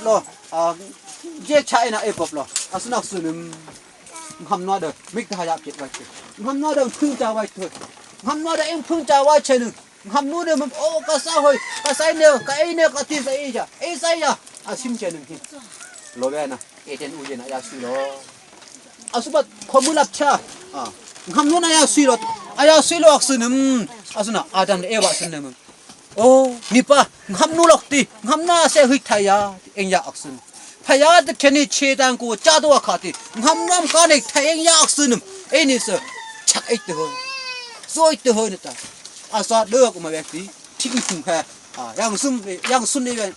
lo je cha ina e pop lo asunak sunum ngam no de mik ta ya pit wai che ngam no de phung cha wai thôi ngam no de em phung cha wai che nu ngam nu de mum o ka sa hoi ka sai ne ka ei ne ka ti sai ja ei sai ya a sim che nu hi lo be na e ten u je na ya su lo asubat khomulap cha a ngam nu na ya su lo aya su lo ak sunum asuna adam ewa sunum o nipa ngam nu lok ti ngam na se hui thaya eng ya ak sun thaya de kheni che dang ko cha do kha ti ngam nam ka ne thayeng ya ak sunum e ni se chak ei te ho soi te ho ne ta asa de ko ma be ti thik phung kha a yang sum yang sun ne be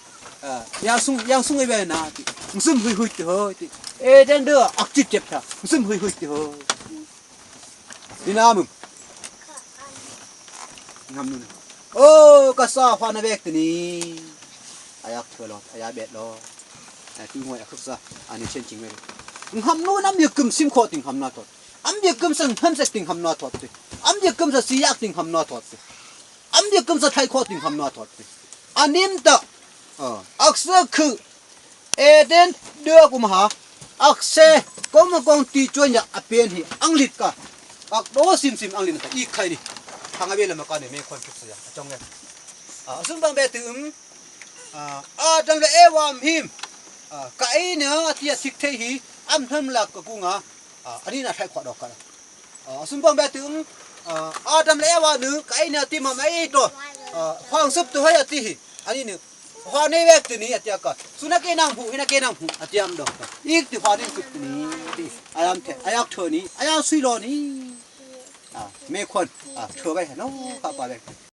yang sung yang sung e be na ti sum hui hui te ho ti e den de ak chip chep tha sum hui hui te ho dinamum ngam nu โอ้ก็ซาฟานเวกตัวนี้อายกเธอลออายาเบ็ดลอตีหวยอักษะอันนี้เช่นจริงเลยหำนู้นน้ำเยกึมซิมโคติงหำนาทอดอันเยกึมสังหำเสติงหำนาทอดติอันเยกึมสัสียากติงหำนาทอดติอันเยกึมสัไทยโคติงหำนาทอดติอันนี้ตะอักษะคือเอเดนเดือกุมหาอักเสกมกองตีจวนยาอเปียนหีอังลิดกะอักโดซิมซิมอังลินอีกใครนี่ทางอเวลมากันเนี่ยไม่ควรทุกสิ่งจงเลยซึ่งบางแบบถึงอาดังเลยเอวามหิมกะไอเนี่ยที่สิกเทหีอัมทำหลักกูงะอันนี้น่าใช้ขวดดอกกันซึ่งบางแบบถึงอาดังเลยเอวานึกไอเนี่ยที่มาไม่ตัวความสุขตัวให้ที่อันนี้นึกความในเวกตัวนี้อาจจะก็สุนัขเกนังหูอินักเกนังหูอาจจะดอกอีกที่ความนี้สุดนี้ที่อายามเทอายามเธอนี้อายามสุยโลนี้ไม่ควรเธอไปเนาะข้าไปเลย